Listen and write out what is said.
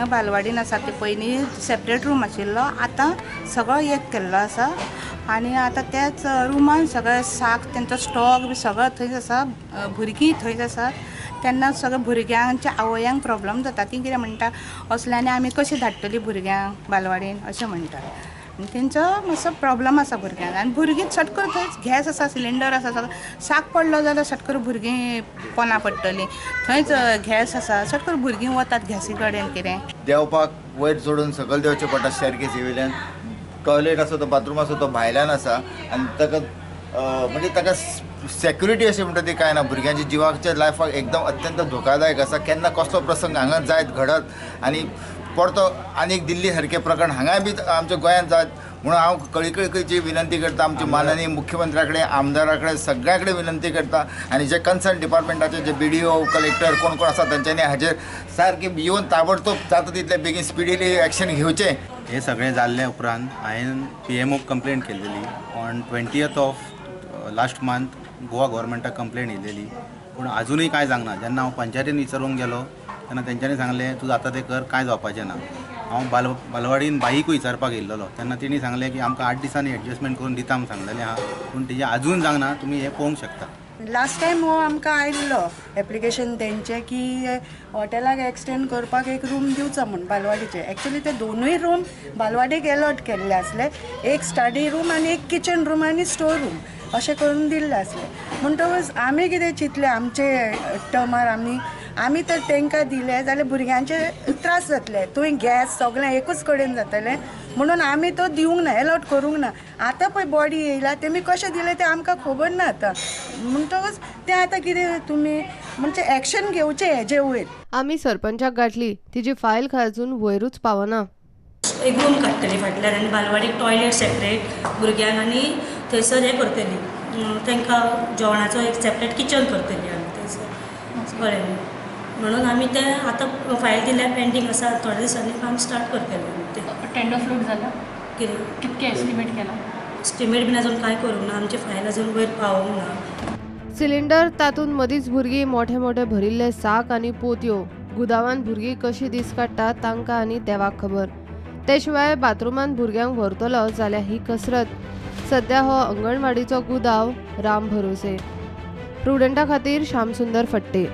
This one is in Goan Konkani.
हांगा बालवाडीन आसा ते पयलीं सेपरेट रूम आशिल्लो, आतां सगळो एक केल्लो आसा आनी आतां त्याच रुमान सगळे साक तेंचो स्टॉक बी सगळो थंयच आसा, भुरगीं थंयच आसात. तेन्ना सगळे भुरग्यांच्या आवयांक प्रॉब्लम जाता. तीं कितें म्हणटा, असल्यांनी आमी कशें धाडटलीं भुरग्यांक बालवाडीन अशें म्हणटा. तेंचो मातसो प्रॉब्लम आसा भुरग्यांक. आनी भुरगीं सटकर थंयच गॅस आसा, सिलिंडर आसा, सगळें साक पडलो जाल्यार सटकर भुरगीं पोना पडटलीं. थंयच गॅस आसा, सटकर भुरगीं वतात गॅसी कडेन. कितें देंवपाक वयर चडून सकयल देंवचें पडटा स्टेरकेसी वयल्यान. टॉयलेट आसा तो बाथरूम आसा तो भायल्यान आसा आनी ताका म्हणजे ताका सेक्युरिटी अशें म्हणटा ती कांय ना. भुरग्यांच्या जिवाच्या लायफाक एकदम अत्यंत धोकादायक आसा. केन्ना कसलो प्रसंग हांगा जायत घडत आनी परतो आनीक दिल्ली सारकें प्रकरण हांगाय बी आमच्या गोंयांत जायत म्हणून हांव कळकळीची विनंती करता आमच्या माननीय मुख्यमंत्र्या कडेन, आमदारा कडेन, सगळ्या कडेन विनंती करता आनी जे कन्सर्न डिपार्टमेंटाचे जे BDO, collector कोण कोण आसा तांच्यांनी हाजेर सारकें येवन ताबडतोब जाता तितले बेगीन स्पिडिली एक्शन घेवचें. हे सगळें जाल्ले उपरांत हांवें PMOक कंप्लेन केल्लेली on 20th of last month. Goa गव्हर्मेंटाक कंप्लेन येयलेली, पूण आजुनूय कांय जावंक ना. जेन्ना हांव पंचायतीन विचारूंक गेलो तेन्ना तेंच्यांनी सांगलें तूं जाता तें कर, कांय जावपाचें ना. हांव बालवाडीन बाईकूय विचारपाक येयल्लो तेन्ना तिणी सांगलें की आमकां 8 दिसांनी एडजस्टमेंट करून दिता म्हूण सांगलेलें आहा, पूण तेजें आजून जावंक ना. तुमी हें पळोवंक शकता. लास्ट टायम हो आमकां आयिल्लो एप्लिकेशन तेंचें की हॉटेलाक एक्सटेंड करपाक एक रूम दिवचो म्हूण बालवाडीचे. एक्चुली ते दोनूय रूम बालवाडीक एलॉट केल्ले आसले, एक स्टडी रूम आनी एक किचन रूम आनी स्टोर रूम अशें करून दिल्लें आसलें. म्हणटकच आमी कितें चिंतलें आमचे टर्मार आमी तर तांकां दिलें जाल्यार भुरग्यांचे त्रास जातले, थंय गॅस सगळें एकूच कडेन जातलें म्हणून आमी तो दिवंक ना, एलॉट करूंक ना. आतां पळय बॉडी येयला तेमी कशें दिलें तें आमकां खबर ना आतां. म्हणटकच तें आतां कितें तुमी म्हणजे एक्शन घेवचें हेजे वयर. आमी सरपंचाक गांठली, तिजी फायल खाजून वयरूच पावना. एक रूम काडटली फाटल्यान आनी बालवाडीक टॉयलेट सेपरेट भुरग्यांक आनी थंयसर हें करतली, तांकां जेवणाचो एक सेपरेट किचन करतली आमी थंयसर, कळ्ळें न्ही. म्हणून आमी तें आतां फायल दिल्या, पेंडींग आसा, थोड्या दिसांनी काम स्टार्ट करतले आमी तें. टेंडर फ्लोट जाला कितें कितकें एस्टिमेट केलां? एस्टिमेट बीन अजून कांय करूंक ना, आमची फायल अजून वयर पावोंक ना. सिलिंडर तातूंत मदींच भुरगीं मोठे मोठे भरिल्ले साक आनी पोतयो. गुदावान भुरगीं कशी दीस काडटात तांकां आनी देवाक खबर. ते शिवाय बाथरुमान भुरग्यांक व्हरतलो जाल्यार ही कसरत. सध्या हो अंगणवाडीचो गुदाव राम भरोसे. प्रुडंटा खातीर श्यामसुंदर फट्टे.